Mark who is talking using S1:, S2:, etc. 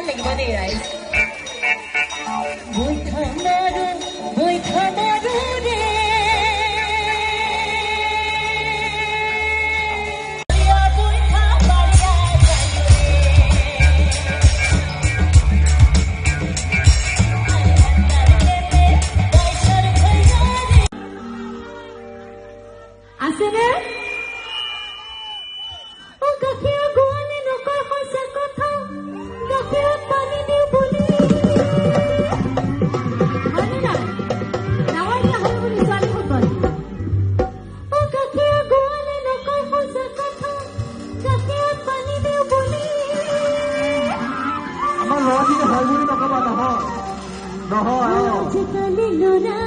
S1: ভাল লাগিব দেই ৰাইজ। বৈঠা মাৰো, বৈঠা মাৰো ৰে। বৈঠা মাৰিয়া যায় ৰে। আছেনে? অ গাখীৰৰ গোৱালে নকয় সঁচা কথা, গাখীৰত পানী দিওঁ বুলি। হয়নে নাই? ডাঙৰ হ'ল বুলি ছোৱালীসকল। অ গাখীৰৰ গোৱালে নকয় সঁচা কথা, গাখীৰত পানী দিওঁ বুলি।
S2: আমাৰ ল'ৰাখিনি হয় বুলি নকবা, নহয় নহয়। অ
S1: আজিকালি ল'ৰা